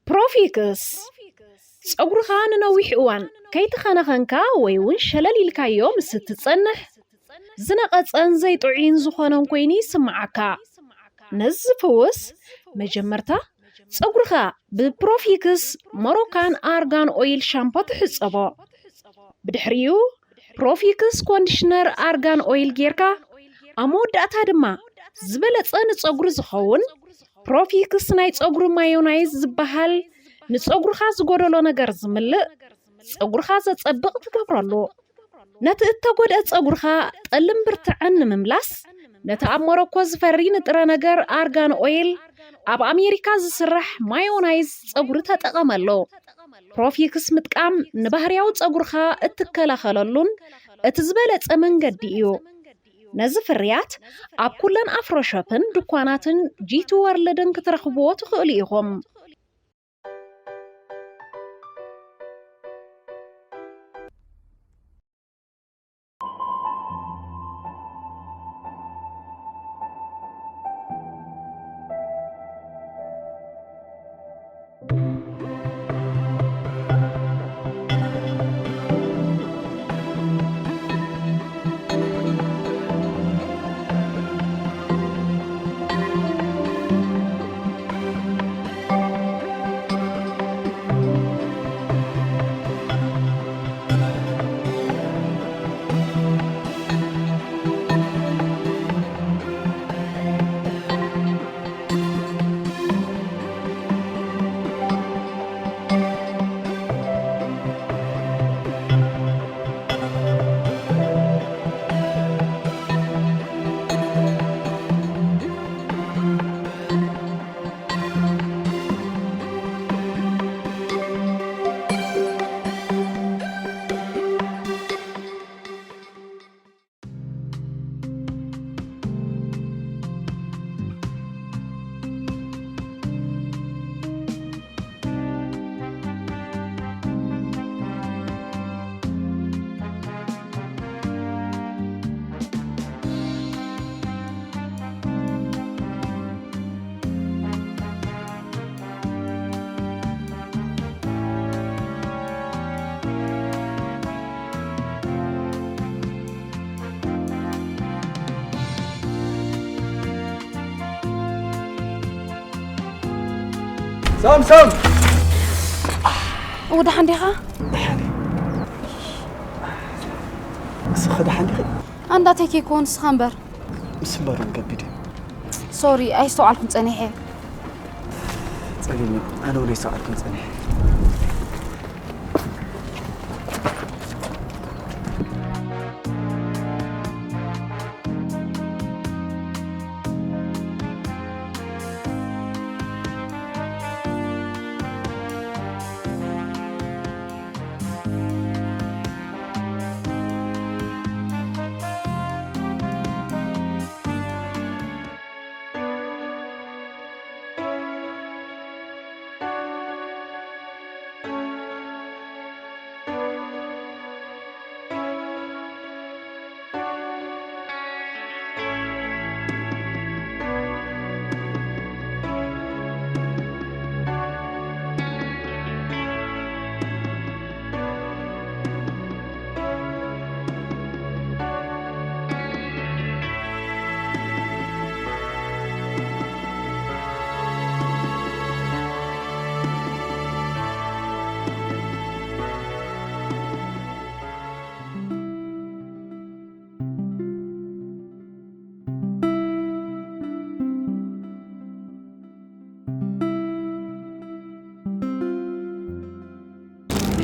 ፕሮፊክስ፣ ጸጉርኻ ንነዊሕ እዋን ከይተኸናኸንካ ወይ እውን ሸለል ኢልካዮ ምስ እትጸንሕ፣ ዝነቐጸን ዘይጥዑይን ዝኾነን ኮይኑ ይስምዓካ። ነዚ ዝፍውስ፣ መጀመርታ ጸጉርኻ ብፕሮፊክስ ሞሮካን ኣርጋን ኦይል ሻምፖ ትሕጸቦ። ብድሕሪኡ ፕሮፊክስ ኮንዲሽነር ኣርጋን ኦይል ጌርካ፣ ኣብ መወዳእታ ድማ ዝበለጸ ንጸጉሪ ዝኸውን ፕሮፊክስ ናይ ጸጉሪ ማዮናይዝ ዝበሃል ንጸጉርኻ ዝጎደሎ ነገር ዝምልእ፣ ጸጉርኻ ዘጸብቕ ትገብረሉ። ነቲ እተጎድአ ጸጉርኻ ጠልን ብርትዐን ንምምላስ፣ ነቲ ኣብ ሞሮኮ ዝፈሪ ንጥረ ነገር ኣርጋን ኦይል፣ ኣብ ኣሜሪካ ዝስራሕ ማዮናይዝ ጸጉሪ ተጠቐመሉ። ፕሮፊክስ ምጥቃም ንባህርያዊ ጸጉርኻ እትከላኸለሉን እቲ ዝበለጸ መንገዲ እዩ። ነዚ ፍርያት ኣብ ኩለን ኣፍሮ ሾፕን ድኳናትን ጂቲ ወርልድን ክትረኽብዎ ትኽእሉ ኢኹም። ሳምሶም! እው፣ ደሓን ዲኻ? ደሓን እየ። ንስኺ ደሓን ዲኺ? ኣንዳ ተኪ ኮን ንስኻ እምበር። ምስምባር እውን ከቢድ እዩ። ሶሪ፣ ኣይስተውዓልኩን ጸኒሐ። ጸገም የለን፣ ኣነ እውን ኣይስተውዓልኩን ጸኒሐ።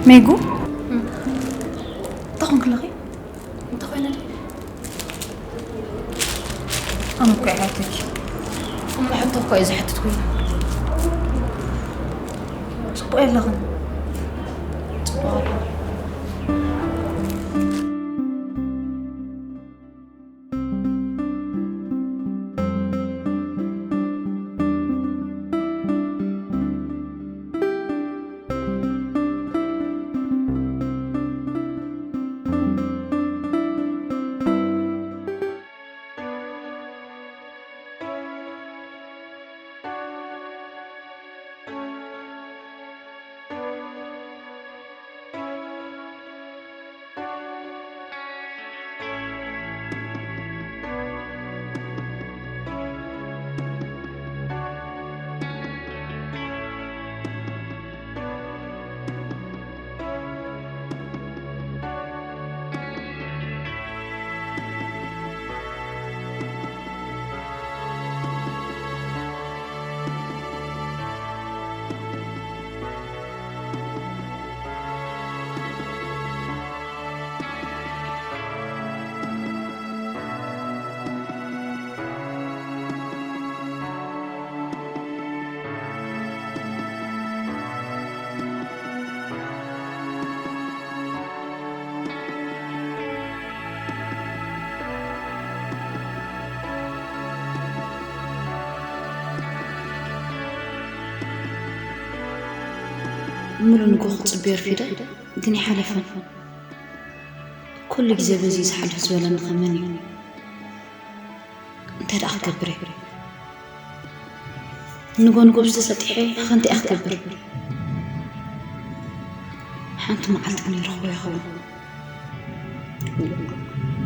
ሜጉ? እም። እንታይ ኾንክለኺ? እንታይ ኮይነ ድየ? ኣነ እኮ ኣይሓተኪ። እሞ ሕቶ እኮ እዩ ዝሕትት ኮይኑ። ጽቡቕ የለኽን። ጽቡቕ ኣለኹ። ሙሉ ንግሆ ክጽበዮ ኣርፊደ፣ ግን ኣይሓለፈን። ኩሉ ግዜ በዚ ዝሓልፍ ዝበለኒ ከመን እዩ? እንታይ ደኣ ክገብር እየ? ንጎ ንጎ ምስ ተሰጢሐ ኸ እንታይ እየ ክገብር? ሓንቲ መዓልቲ ግን ይረኽቦ ይኸውን።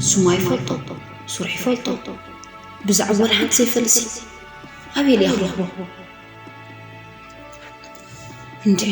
ስሙ ኣይፈልጦ፣ ስርሑ ይፈልጦ። ብዛዕባ ወላ ሓንቲ ዘይፈልጥሲ ኣበይ ኢለ እየ ክረኽቦ? እንድዒ።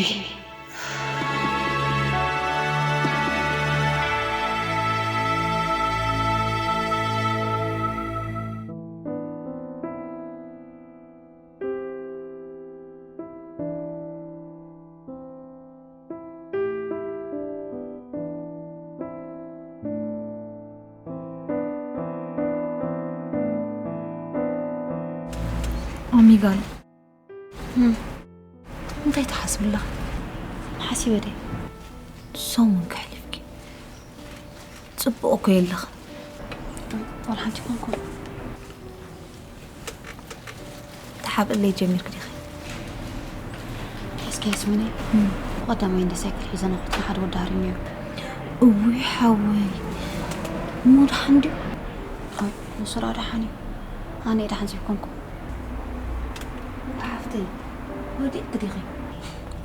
ኦሜጋን፣ እም። እንታይ ትሓስቢ ኣለኺ? ሓሲበ ድየ? ሰሙን ከሕሊፍኪ። ጽቡቕ እኮ የለኽን። ዋላ ሓንቲ ኮንኩን። ተሓብእለይ ጀሚርክ ዲኺ? እስኪ ስምኒ። እም። ብቐዳማይ እንደ ሳይክል ሒዘ ናኹትካ ሓደ ወዲ ሃሪምዮ። እውይ ሓወይ። እሞ ደሓን ድዩ? ኣይ፣ ንሱ ደኣ ደሓን እዩ። ኣነ እየ ደሓን ዘይኮንኩ። ሓፍተይ፣ ወዲቕኪ ዲኺ?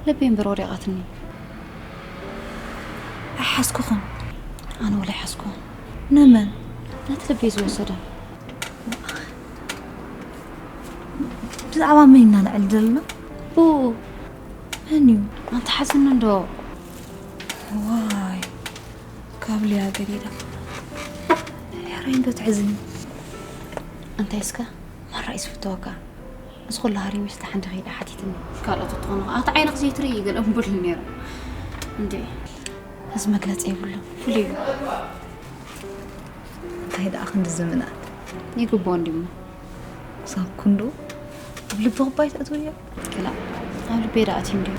ልበይ እምበር ወዲቓትኒ። ኣይሓዝኩኹን። ኣነ ወላ ኣይሓዝኩኹን። ንመን? ነቲ ልበይ ዝወሰደ። ብዛዕባ መን ኢና ንዕልል ዘለና? ብኡ። መን እዩ? ኣንታ ሓዝኒ እንዶ። ዋይ፣ ካብ ሊያ ገዲዳ። ሕራይ እንዶ ትሕዝኒ። እንታይ እስከ? ማራ እዩ ዝፍተወካ። እዚ ኩሉ ሃሪምስ ደሓን ዲኺ ኢላ ሓቲትኒ። ካልኦት እትኾኑ ኸዓ፣ ኣቲ ዓይንኺ ዘይትርእዪ ገለ ምቡልኒ ነይሩ። እንዴ፣ እዚ መግለጺ የብሉን። ፍሉይ እዩ። እንታይ ደኣ ክንዲ ዝምናት? ይግብኦ እንዲሞ። ክሳብ ክንዱ ኣብ ልቢ ክባይ ተእትውዮ? ክላእ፣ ኣብ ልበይ ደኣ ኣትዩ እንድዩ።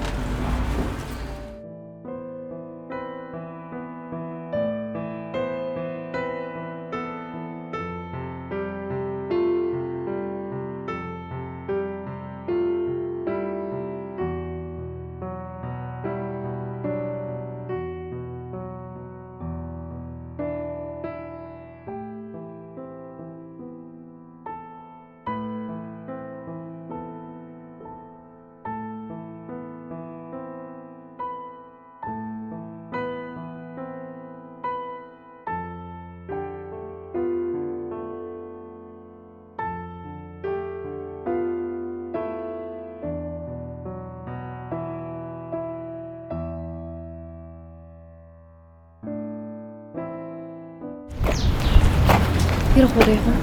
ይረኽቦ ዶ ይኾን?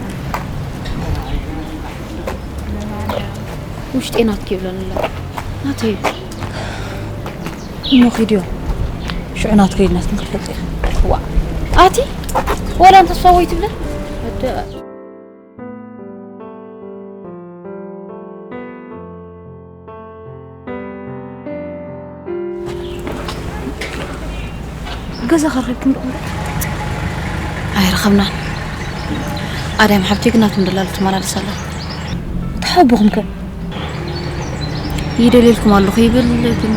ውሽጠይ ናትኪ ይብለኒ ኣሎ። ናተይ እዩ። እሞ ኪድዮ። ሽዑ ናትኪ ኢልናትኩም ክትፈልጢ ኢኺ። ዋ። ኣቲ? ወላ እንተ ተስፋ ወይ ትብለ? ወደ ገዛ ከረኪብኩም ዶ? ኣይረኸብናን። ኣዳም ሓብተይ ግን ናቱ እንደላሉ ትመላለስ ኣላ። ተሓብኹም ከ? ይደልየልኩም ኣለኹ ይብል ግን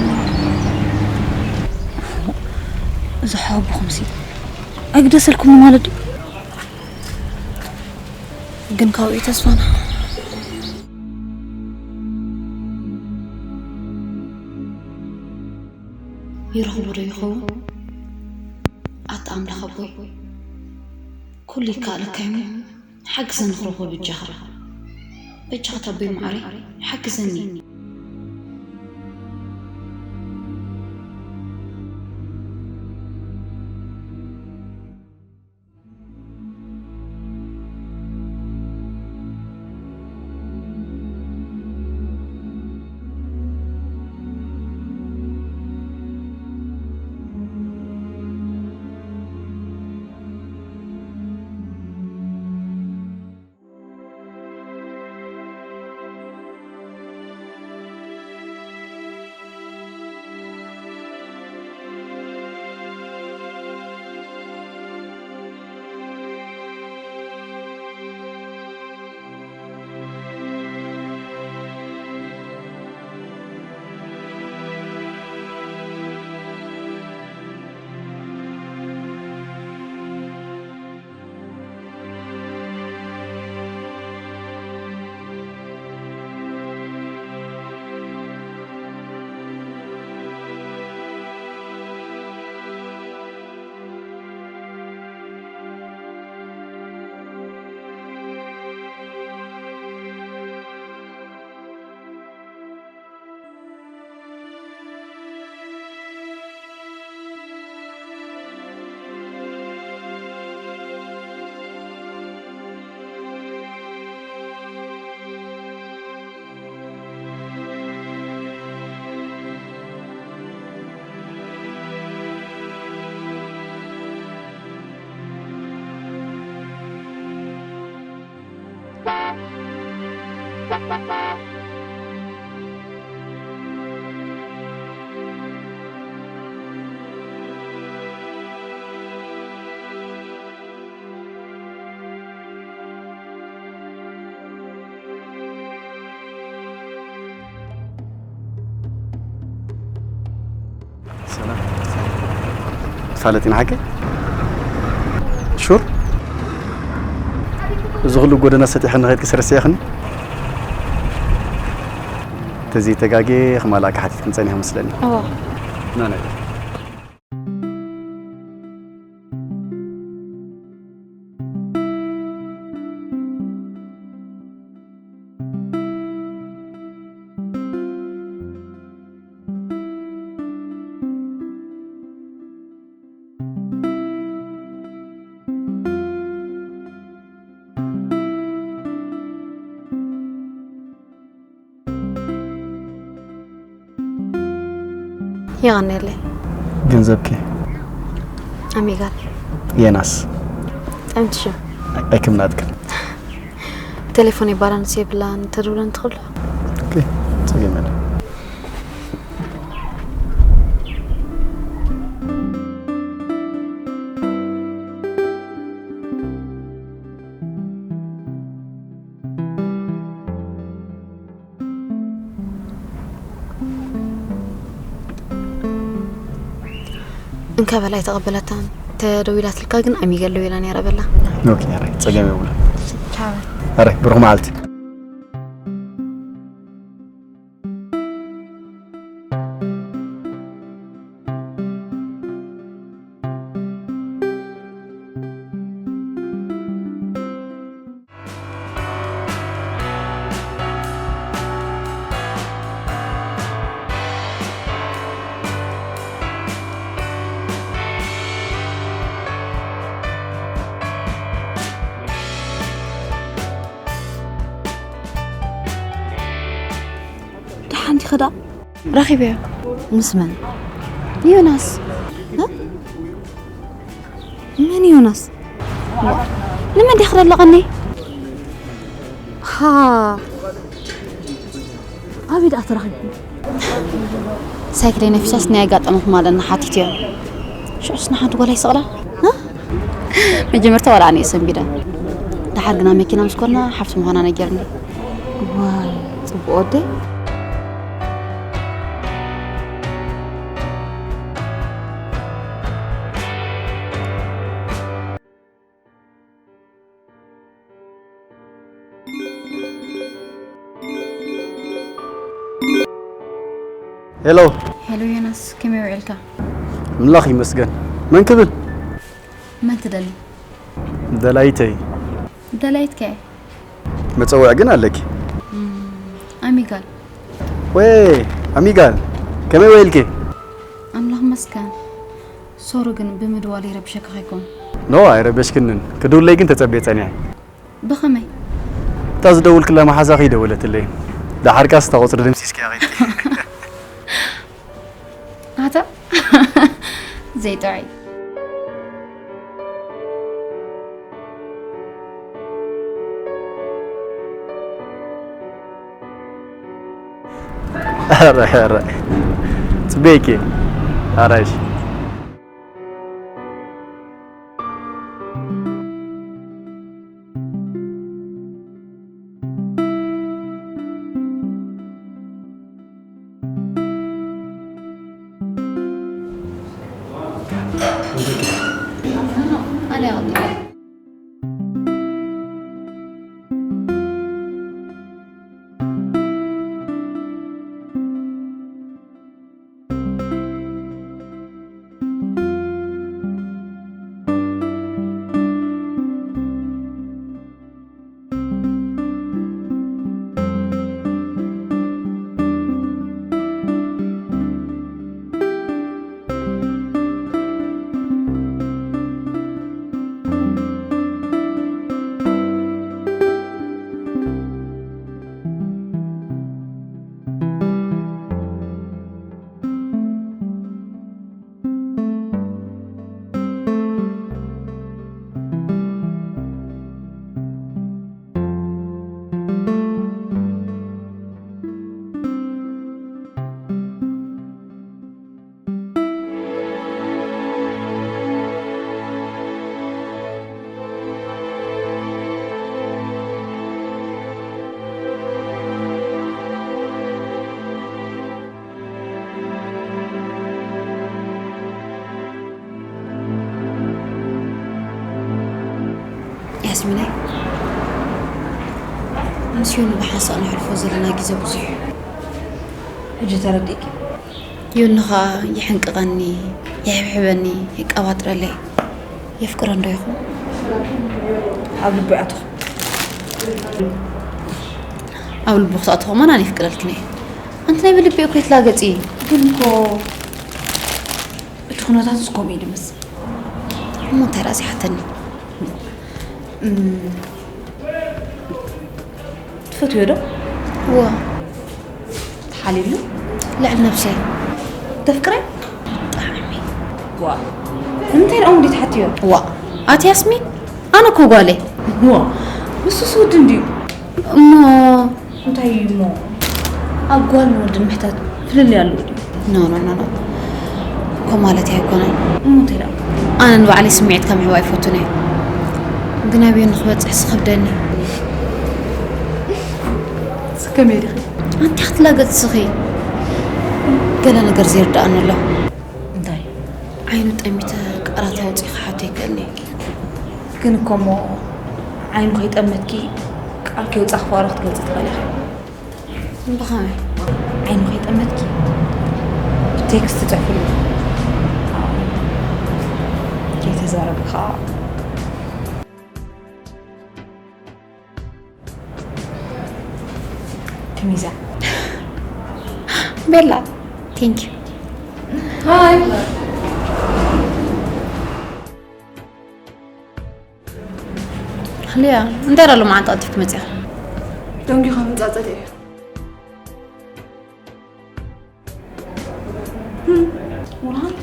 እዚ ሓብኹም ሲ ኣይግደሰልኩም ማለት ድዩ? ግን ካብኡ ተስፋና ይረኽቦ ዶ ይኸውን? ኣታ ኣምላኽ ኣቦይ፣ ኩሉ ይከኣለካ እዩ። ሓግዘኒ ክረኽቦ በጃኻ። በጃኻ ኣቦይ መዓረይ፣ ሓግዘኒ። ሳለጢና ሓቂ ሹር እዚ ኩሉ ጎደና ሰጢሐ ንኸይድ ክሰርስ ያኽኒ ተዚ ተጋጌ ክማላካ ሓቲት ክንጸኒሕ መስለኒ እዋ ናናይ የቐኔለይ። ገንዘብኪ? ኣሚጋል። የናስ? ጠምቲ ሽም? ኣይክምናትክን። ቴሌፎን ባላንስ የብላን፣ ተድውለን ትኽእሎ? ኦኬ፣ ጸገም የለን። እንካ በላ ኣይተቐበለታን። ተደዊላትልካ ግን ኣሚገል ደዊላ ነይራ በላ። ኦኬ፣ ኣረ ጸገም የብሉ። ኣረ ብሩኽ መዓልቲ። ደሓን ዲኺ ደኣ? ረኺበዮ። ምስ መን? ዮናስ። እ? መን ዮናስ? ዋ፣ ንመን ዲኺ ደለቐኒ? ሃ። ኣበይ ደኣ ተራኺብኩም? ሳይክለይ ነፊሳስ ናይ ኣጋጠመኹም ኣለና ሓቲትዮ። ሽዑስ ንሓንቲ ጓል ኣይሰቕላ? እ? መጀመርታ ዋላ ኣነ እየ ሰንቢደ። ደሓር ግና መኪና ምስ ኮና ሓፍቲ ምዃና ነጊርኒ። ዋይ፣ ጽቡቕ ወደይ። ሄሎ። ሄሎ ዮናስ፣ ከመይ ውዒልካ? ኣምላኽ ይመስገን። መን ክብል? መን ትደሊ? ደላይተይ። ደላይትከ? መጸውዒ ግን ኣለኪ። እም፣ ኣሚጋል። ወይ ኣሚጋል፣ ከመይ ውዒልኪ? ኣምላኽ ይመስገን። ሶሪ ግን ብምድዋል ይረብሸካ ከይኮን? ኖ፣ ኣይረበሽክንን። ክድውለይ ግን ተጸብየ ጸኒሐ። ብኸመይ? እታ ዝደውልክላ መሓዛኺ ይደወለትለይ። ደሓርካስ እታ ቁጽሪ ደምሲስክያ ኸይድኪ። ኣታ ዘይጥዑይ። ኧረ፣ ኧረ። ጽበየኪ። ኣራሽ። ስሚናይ፣ ምስ ዮኒ ብሓንሳእ ነሕልፎ ዘለና ግዜ ብዙሕ እዩ። ሕጂ ተረዲእኪ? ዮኒ ኸኣ ይሕንቅቐኒ፣ ይሕብሕበኒ፣ ይቀባጥረለይ። የፍቅሮ እንዶ ይኹን? ኣብ ልቡ ኣትኹ። ኣብ ልቡ ክትኣትኹ መናን ይፍቅረልክን እየ። ኣንቲ ናይ ብልቢ እኮ ይትላገጺ። ግን እኮ እቲ ኩነታትስ ከምኡ እዩ ድምስ። እሞ እንታይ ራእሲ ሓተኒ? እም፣ ትፈትዮ ዶ? እዎ። ተሓሊሉ? ልዕሊ ነብሰይ። ተፍቅረ? ብጣዕሚ። ዋ። እንታይ ደኣ እንዲ ትሓትዮ? ዋ። ኣቲ ያስሚን፣ ኣነ እኮ ጓለይ። ዋ። ንሱስ ወዲ እንድዩ። እሞ እንታይ እዩ እሞ? ኣብ ጓልን ወድን ምሕታት ፍልልይ ኣለዎ ድዩ? ኖ፣ ኖ፣ ኖ፣ ኖ። እኮ ማለት ኣይኮነን። እሞ እንታይ ደኣ? ኣነ ንባዕለይ ስምዒት ከምሕባ ኣይፈቱን እየ። ግን ኣበይ ንክበጽሕ ዝኸብደኒ። ስከመይ ዲኺ? ኣንቲ ክትላገጽ ስኺ። ገለ ነገር ዘይርድኣኒ ኣሎ። እንታይ? ዓይኑ ጠሚተ ቃላት ኣውጺእ ክሓቶ ይክእልኒ። ግን እኮ እሞ ዓይኑ ከይጠመትኪ ቃል ከይውጻ ክፋሮ ክትገልጺ ትኽእሊ ኢኺ። ብኸመይ? ዓይኑ ከይጠመትኪ ብቴክስት ትጽሕፍሉ። ከይተዛረብካ ትሚዛ። ቤላ፣ ቴንክ ዩ። ሃይ። ሊያ፣ እንታይ ደኣ ሎማዓንቲ ቀልጢፍኪ መጺኻ? ደንጊኻ ምጻጸት እየ። ዋንቲ።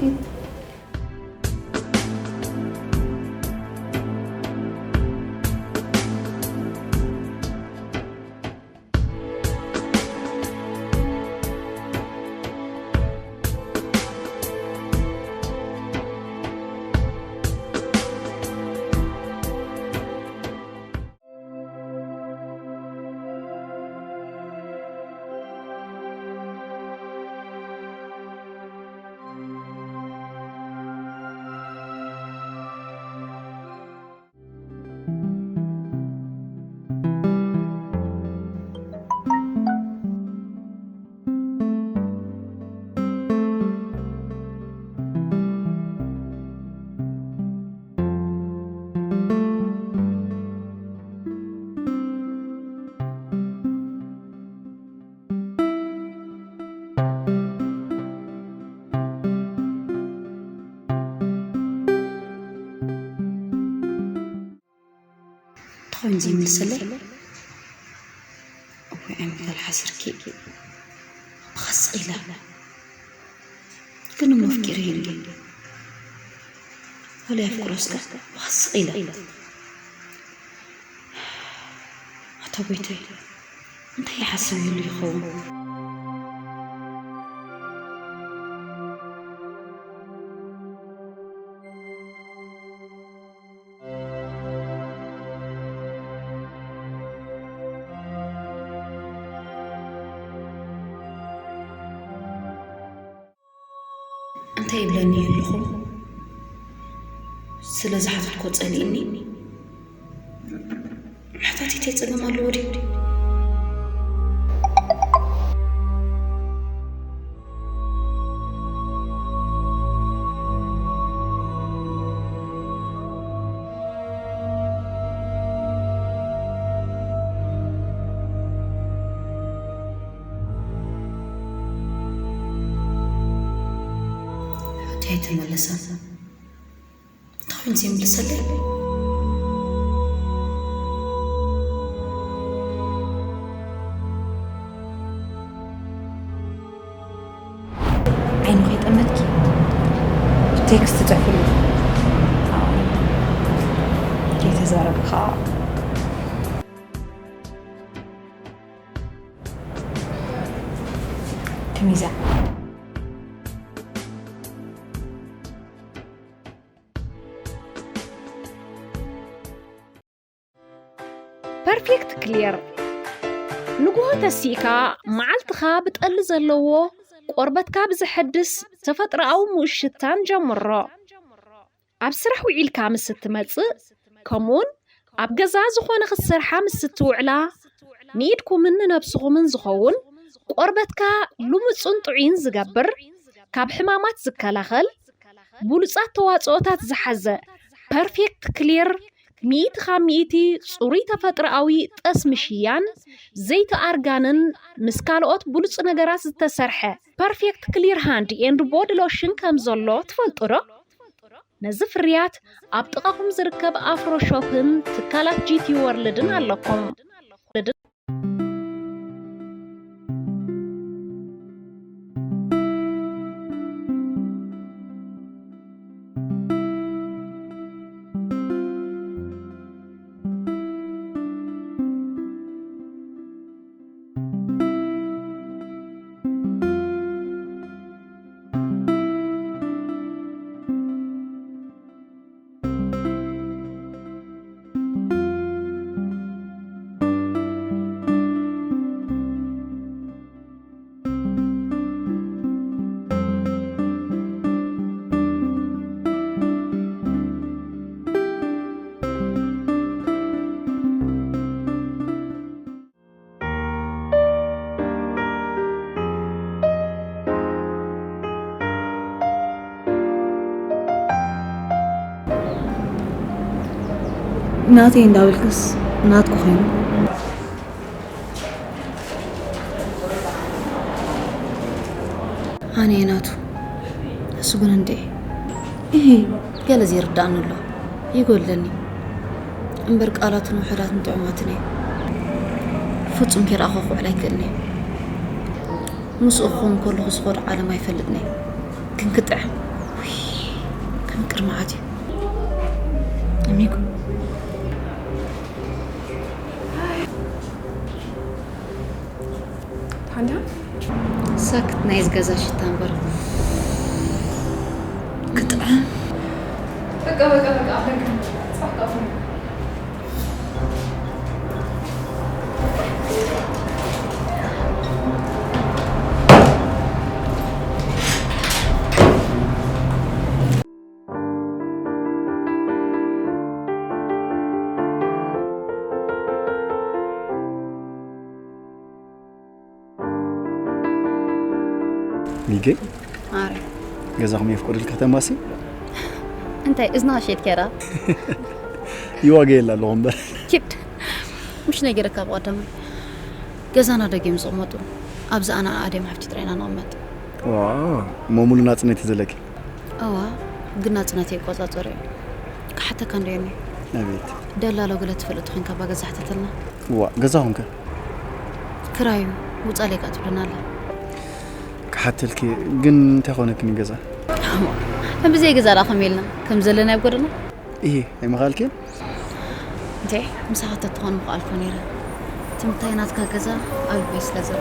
እንታይ ኮይኑ ዘይምልሰለይ? እወ፣ ዓይኒ ካልሓ ስርኪ ብኸስቕ ኢለ። ግን እሞ ኣፍቂረዮ እንድየ። ዋላ የፍቅሮ እስከ ብኸስቕ ኢለ። ኣታ ጎይታይ፣ እንታይ ይሓስብ ይህሉ ይኸውን? እንታይ ይብለኒ ኣለኹ? ስለ ዝሓተትኮ ጸሊእኒ? ምሕታተይ ታይ ጸገም ኣለዎ ድዩ? ሕቶይ ኣይተመለሰን። እንታይ ኮይኑ ዘይምልሰለይ? ዓይኑ ከይጠመትኪ ብቴክስት ትጽሕፍሉ። ከይተዛረብካ ትሚዛ። ፐርፌክት ክሊር። ንግሆ ተሲእካ መዓልትኻ ብጠሊ ዘለዎ ቆርበትካ ብዘሐድስ ተፈጥሮኣዊ ምኡዝ ሽታን ጀምሮ። ኣብ ስራሕ ውዒልካ ምስ እትመጽእ፣ ከምኡውን ኣብ ገዛ ዝኾነ ክትሰርሓ ምስ እትውዕላ፣ ንኢድኩምን ንነብስኹምን ዝኸውን፣ ቆርበትካ ልሙጽን ጥዑይን ዝገብር፣ ካብ ሕማማት ዝከላኸል፣ ብሉጻት ተዋጽኦታት ዝሓዘ ፐርፌክት ክሊር፣ ሚእቲ ካብ ሚእቲ ጽሩይ ተፈጥሮኣዊ ጠስሚ ሽያን፣ ዘይቲ ኣርጋንን ምስ ካልኦት ብሉጽ ነገራት ዝተሰርሐ ፐርፌክት ክሊር ሃንድ ኤንድ ቦዲ ሎሽን ከም ዘሎ ትፈልጡ ዶ? ነዚ ፍርያት ኣብ ጥቓኹም ዝርከብ ኣፍሮ ሾፕን ትካላት ጂ ቲ ወርልድን ኣለኩም። ናተይ እንዳበልክስ ናትኩ ኮይኑ። ኣነ እየ ናቱ፣ እሱ ግን እንዴ? እሂ፣ ገለ ዘይርዳእኒ ኣሎ። ይጎድለኒ። እምበር ቃላቱን ውሑዳትን ጥዑማትን እዮም። ፍጹም ከይረኣኹ ክውዕል ኣይክእልን እየ። ምስኡ ክኸውን ከለኹ ዝኾዶ ዓለም ኣይፈልጥን እየ። ግን ክጥዕም፣ ውይ፣ ከመቅር መዓት እዩ። ኣሚጎ። ታንያ? ሳክት ናይዚ ገዛ ሽታ እምበር። ክጥዕም። በቃ፣ በቃ፣ በቃ፣ ኣብ ደገ። ጽባሕ ከኣ ፍኑ። ሚገ? ኣረ። ገዛኹም የፍቅድልኪ ከተማሲ? እንታይ እዝና ሸይት ከራ? ይዋገየላ ኣለኹ እምበር። ኪድ። ምሽ ነጊረካ ብቐደም። ገዛና ደጊም ዝቕመጡ። ኣብዚ ኣና ኣደም ሓፍቲ ጥራይና ንቕመጥ። ዋ፣ እሞ ሙሉ ናጽነት እዩ ዘለኪ? እዋ፣ ግን ናጽነት ይቆጻጸር እዩ። ክሓተካ እንድዮ እኔ። ኣቤት። ደላሎ ገለ ትፈልጥ ኮይንካ እባ ገዛ ሕተተልና። ዋ፣ ገዛኹም ከ? ክራዩ፣ ውጻለይ ከኣ ትብለና ኣላ። ክሓተልኪ፣ ግን እንታይ ኮነክኒ ገዛ? እምብዘይ ገዛ ደኣ ከመይ ኢልና? ከም ዘለና ኣብ ጎደና? እሂ፣ ኣይምኻልክን? እንተ ምሳኻ ተትኾን ምኽኣልኩ ነይረ። እቲ ምታይ ናትካ ገዛ ኣብ ልበይ ስለ ዘሎ።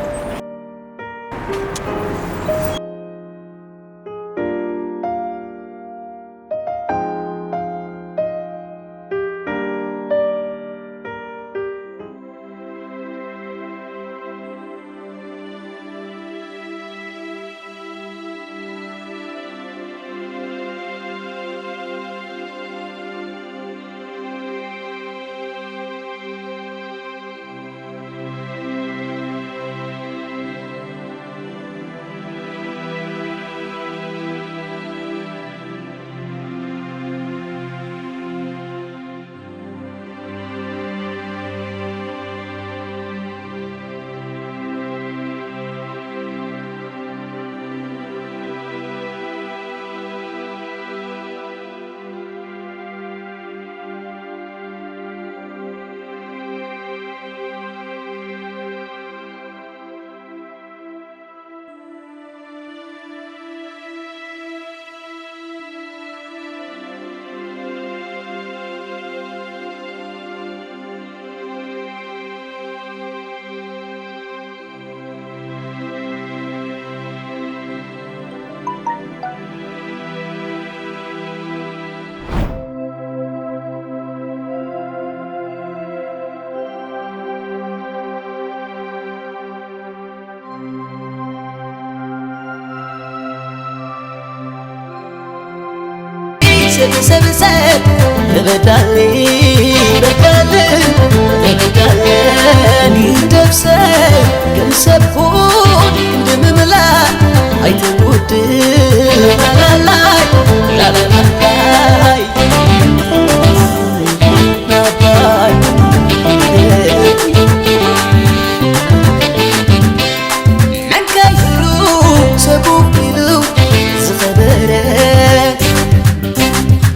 ሰብ ሰብ ሰብ ተበዳሊ በቃልን በቃልን ይደብሰ ከም ሰብኩን ክንዲ ምምላእ ኣይትጉድል ላላላይ ላላላይ ናባይ መንካይ ኢሉ ሰቡ ኢሉ ዝኸበረ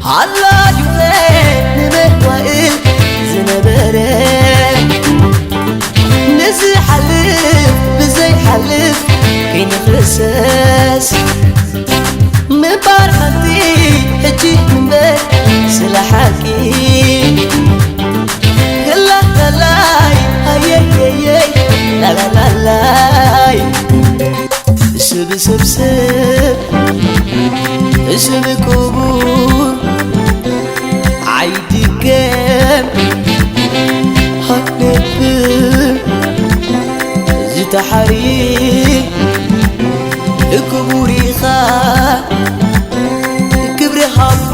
ሃላዩኸ ንመዋእል ዝነበረ ንዝሓልፍ ብዘይሓልፍ ከይንኽሰስ ምባር ሓንቲ ሕጂ እምበር ስለ ሓቂ ላላላይ ኣየየየይ ላላላላይ ስብስብስብ ስብ ክቡር ኣይድገም ሃነብ ዝተሓሪ ክቡር ኢኻ ክብሪ ሃቦ